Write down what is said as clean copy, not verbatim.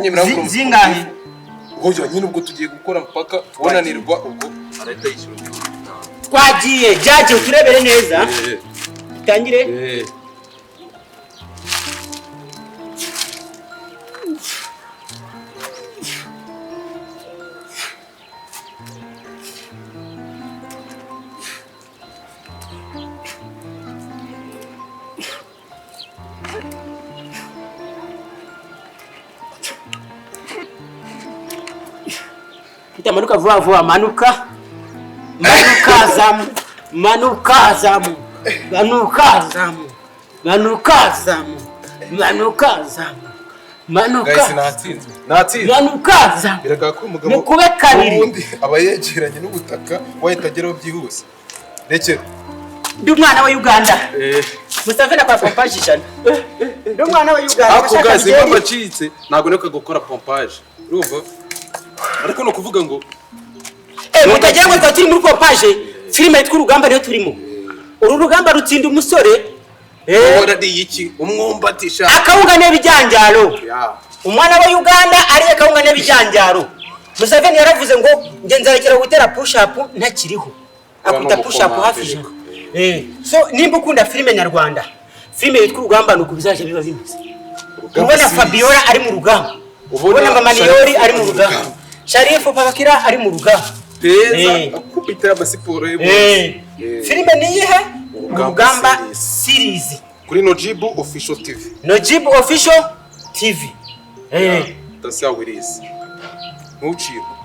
Nyemera ngo Zingahe? Oya nyine, ubwo tugiye gukora mpaka unanirwa, ubwo arahita yishyura undi 5,000. Twagiye, jaje, uturebere neza. Dutangire. Eh. Manuka vuba vuba, manuka, manuka, zamu, manuka, zamu, manuka, zamu, manuka, zamu, manuka, zamu, manuka. Guys, natsinze, natsinze. Manuka, zamu. Biragaragara ko umugabo Mukube kabiri. ubundi aba yegeranye n'ubutaka, wahita ageraho byihuse. Rekera. Ndi umwana wa Uganda. Museveni akora pompage 100. Ndi umwana wa Uganda. Ako Bashaka guys, byeri. impamvu acitse, ntabwo neka gukora pompage, urumva? Ariko ni ukuvuga ngo Mutagira ngo twari turi muri pompage. Filime yitwa Urugamba niyo turimo. Uru rugamba rutsinda umusore. Warariye iki? Umwumbati sha. Akawunga n'ibijyanjaro. Ya. Umwana wa Uganda ariye akawunga n'ibijyanjaro. Museveni yaravuze ngo nge nzarekera gutera push up ntakiriho. Akunda push up hafi 100. So nimba ukunda filime nyarwanda, filime yitwa Urugamba, nuko bizaje biba bimeze. Urugamba Ubona series. Fabiola ari mu rugamba, Ubona ubona Mama Niyori Sharifu ari mu rugamba, Sharifu Papakira ari mu rugamba. Beza akubita amasiporo ye bose. Filime ni iyihe? Urugamba. Urugamba Series. Series. Kuri Nojibu Official TV. Nojibu Official TV. That's how it is. Ntucikwe.